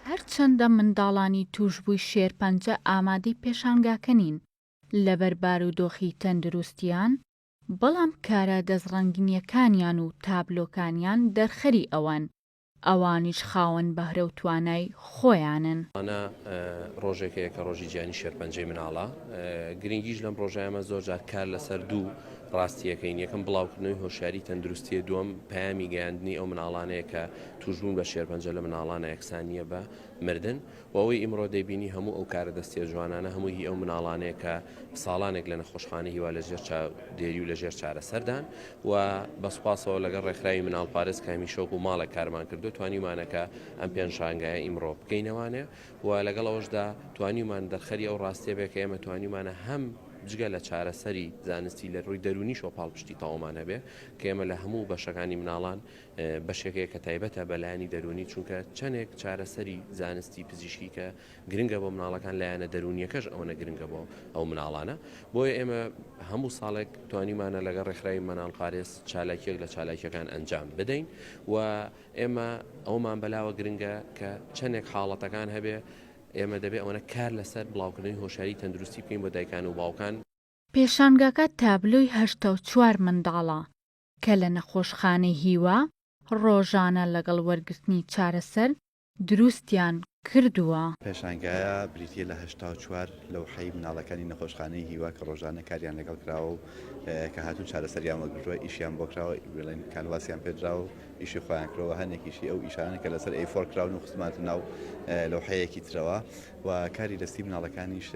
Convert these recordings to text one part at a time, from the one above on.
هەرچەندە منداڵانی تووشبووی شێرپەنجە ئامادەی پێشانگاکە نین لەبەر بارودۆخی تەندروستیان، بەڵام کارە دەستڕەنگینیەکانیان و تابلۆکانیان دەرخەری ئەوەن ئەوانیش خاوەن بەهرە و توانای خۆیانن. ئەمانە ڕۆژێک هەیە کە ڕۆژی جیهانی شێرپەنجەی مناڵە، گرنگیش لەم ڕۆژە ئێمە زۆر جار کار لەسەر دوو ڕاستییەکەین، یەکەم بڵاوکردنەوەی هۆشیاری تەندروستییە، دووەم پەیامی گەیاندنی ئەو مناڵانەیە کە تووشبوون بە شێرپەنجە لە مناڵانە یەکسان نییە بە مردن. و ئەوەی ئیمڕۆ دەیبینی هەموو ئەو کارە دەستیە جوانانە هەمووی هی ئەو مناڵانەیە کە ساڵانێک لە نەخۆشخانەی هیوا لە ژێر چاودێری و لە ژێر چارەسەردان و بە سوپاسەوە لەگەڵ ڕێکخراوی مناڵپارێز کە هەمیشە وەکو ماڵێک کارمان کردو توانیومانە کە ئەم پێنشانگایە ئیمڕۆ بکەینەوانێ و لەگەڵ ئەوەشدا توانیومان دەرخەری ئەو ڕاستیە بێ کە ئێمە توانیومانە هەم جگە لە چارەسەری زانستی لە ڕووی دەروونیشەوە پاڵپشتی تەواومان هەبێ کە ئێمە لە هەموو بەشەکانی مناڵان بەشێک هەیە کە تایبەتە بە لایەنی دەروونی، چونکە چەندێک چارەسەری زانستی پزیشکی کە گرنگە بۆ مناڵەکان لایەنە دەروونیەکەش ئەوەنە گرنگە بۆ ئەو مناڵانە، بۆیە ئێمە هەموو ساڵێک توانیمانە لەگەڵ ڕێکخراوی مەناڵپارێز چالاکیەک لە چالاکیەکان ئەنجام بدەین و ئێمە ئەومان بەلاوە گرنگە کە چەندێک حاڵەتەکان هەبێ ئێمە دەبێ ئەوەنە کار لەسەر بڵاوکردنەوەی هۆشیاری تەندروستی بکەین بۆ دایکان و باوکان. پێشانگاکە تابلۆی 84 منداڵە کە لە نەخۆشخانەی هیوا ڕۆژانە لەگەڵ وەرگرتنی چارەسەر دروستیان کردووە. پێشانگایە بریتییە لە 84 لەوحەی مناڵەکانی نەخۆشخانەی هیوا کە ڕۆژانە کاریان لەگەڵ کراوە و کە هاتوون چارەسەریان وەرگرتووە ئیشیان بۆ کراوە بڵێن کانڤاسیان پێدراوە و ئیشی خۆیان کردووە هەنێکیشی ئەو ئیشانە کە لەسەر ئەی فۆر کراون و خستمانەتە ناو لەوحەیەکی ترەوە و کاری دەستی مناڵەکانیش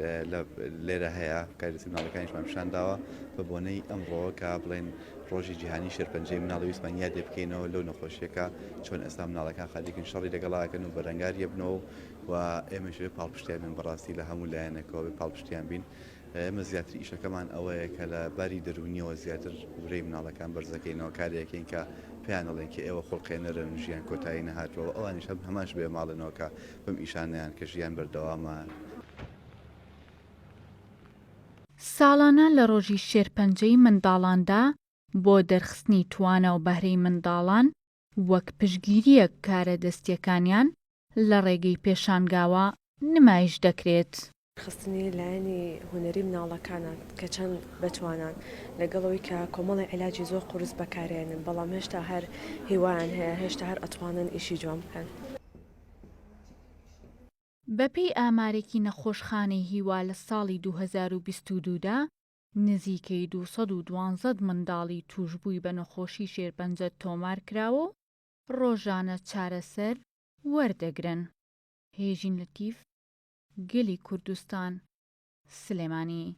لێرە هەیە کاری دەستی مناڵەکانیشمان پیشان داوە بە بۆنەی ئەمڕۆ کە بڵێن ڕۆژی جیهانی شێرپەنجەی مناڵ ویستمان یادێ بکەینەوە لەو نەخۆشیەکە چۆن ئێستا مناڵەکان خەریکن شەڕی لەگەڵاکەن و بەرەنگاری ئەبنەوە و ئێمەش بێ پاڵپشتیان بین بەڕاستی لە هەموو لایەنێکەوە بێ پاڵپشتیان بین ئێمە زیاتر ئیشەکەمان ئەوەیە کە لە باری دەروونیەوە زیاتر ورەی مناڵەکان بەرزەکەینەوە کارێکین کە پێیان ئەڵێن کە ئێوە خوڵقێنەرن ژیان کۆتایی نەهاتووە و ئەوانیش هەم هەماش بێ ماڵنەوە کە بەم ئیشانەیان کە ژیان بەردەوامە. ساڵانە لە ڕۆژی شێرپەنجەی منداڵاندا بۆ دەرخستنی توانا و بەهرەی منداڵان وەک پشتگیرییەک کارە دەستییەکانیان لە ڕێگەی پێشانگاوە نمایش دەکرێت. خستنی لایەنی هونەری مناڵەکانە کە چەند بەتوانان، لەگەڵ ئەوەی کە کۆمەڵی عیلاجی زۆر قورس بەکارێنن بەڵام هێشتا هەر هیوایان هەیە هێشتا هەر ئەتوانن ئیشی جوان بکەن. بەپێی ئامارێکی نەخۆشخانەی هیوا لە ساڵی 2022 دا نزیکەی 212 منداڵی تووشبووی بە نەخۆشی شێرپەنجە تۆمارکراوە و ڕۆژانە چارەسەر وەردەگرن. هێژین لەتیف، گەلی کوردستان، سلێمانی.